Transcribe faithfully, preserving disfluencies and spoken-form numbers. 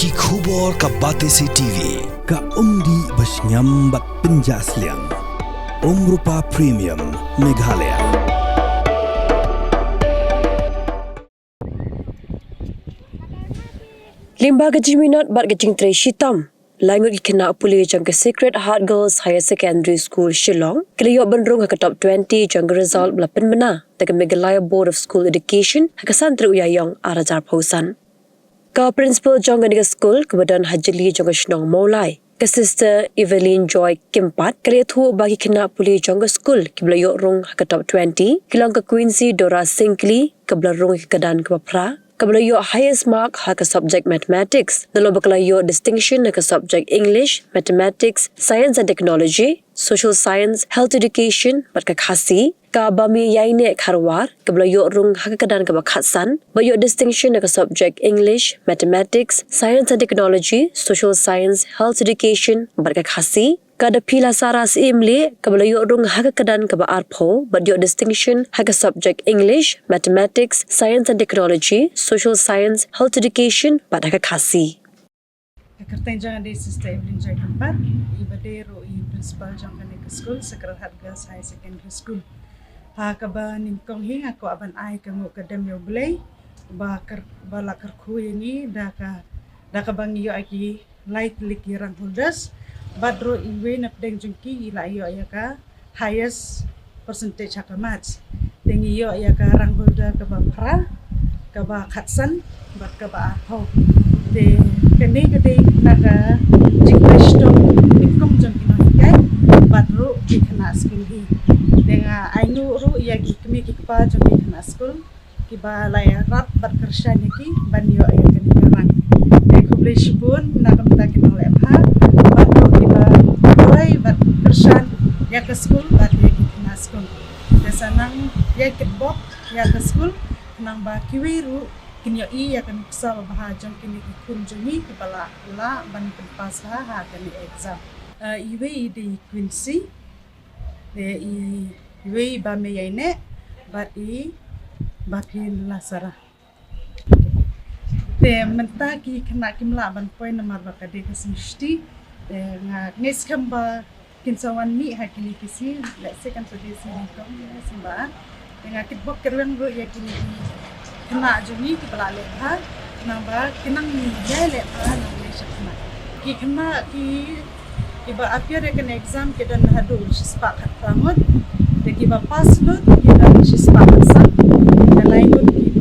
Ki khubor ka Batesi T V, ka umdih ba shngiam bad pynjah sliang. Umrupa Premium, Meghalaya. Lyngba ka jingminot bad ka jingtrei shitom, lai ngut ki khynnah pule jong ka Sacred Heart Girls Higher Secondary School, Shillong, ki la ïoh ban rung ha ka top twenty jong ka result ba la pynbna da ka Meghalaya Board of School Education ha ka san tarik u Ïaïong ar hajar arphew san. Ka principal jong kane ka skul kaba don ha jylli jong ka shnong Mawlai, ka Sister Evelyn Joy Kympat, ka la ïathuh ba ki khynnah pule jong ka skul kiba la ïoh rung ha ka top twenty ki long ka Quincy Dora Syngkli, kaba la rung ha ka kyrdan kaba phra, kaba la ïoh highest mark ha ka subject Mathematics, nalor ba ka la ïoh distinction ha ka subject English, Mathematics, Science and Technology, Social Science, Health Education bad ka Khasi. Ka Bamïaineh Kharwar, kaba la ïoh rung ha ka kyrdan kaba khatsan bad ïoh distinction ha ka subject English, Mathematics, Science and Technology, Social Science, Health Education bad ka Khasi. Ka Daphila Sarah Syiemlieh, kaba la ïoh rung ha ka kyrdan kaba arphew bad ïoh distinction ha ka subject English, Mathematics, Science and Technology, Social Science, Health Education bad ha ka Khasi. Ka kyrteng jong nga dei Sister Evelyn Joy Kympat, iba dei ruh i principal jong kane ka skul, Sacred Heart Girls Higher Secondary School. Ha kaba nyngkong hi nga kwah ban ai ka nguh ka dem ïa U Blei ba kyr-, ba la kyrkhu ïa ngi da ka, da kaba ngi ïoh ïa ki lai tylli ki rank holders, bad ruh iwei na pdeng jong ki i la ïoh ïa ka highest percentage ha ka maths. Te ngi ïoh ïa ka rank holder kaba phra, kaba khatsan bad kaba arphew. Te kane ka dei na ka jingtrei shitom nyngkong jong ki nonghikai bad ruh ki khynnah skul hi. Te nga ai nguh ruh ïa ki kmie ki kpa jong ki khynnah skul kiba la ïarap bad kyrshan ïa ki ban ïoh ïa kane ka rank. Te khublei shibun na ka bynta ki nongleh bha bad ruh kiba pynroi bad kyrshan ïa ka skul bad ïa ki khynnah skul. Te sa nang ïai kitbok ïa ka skul khnang ba kiwei ruh kin ïohi ïa ka nuksa babha jong kine ki khun jong ngi kiba la lah ban pynpass bha ha kane ka exam. Eh, iwei i dei i Quincy, te i, iwei i Bamïaineh bad i Baphin Lasara. Te mynta ki khynnah kim lah ban poi namar ba ka dei ka sngi shuti. Te nga ngeit skhem ba kin sa wan mih ha kine ki sngi, lehse kan sa dei sngi nyngkong ne sngi ba ar. Te nga kitbok kyrweng ruh ïa kine ki khynnah jong ngi kiba la leh bha, namar ba ki nang ïai leh bha nangne shakhmat. Ki khynnah ki, kiba appear ïa kane ka exam ki don haduh shispah khatphra ngut, te kiba pass lut ki don shispah khatsan, te lai ngut ki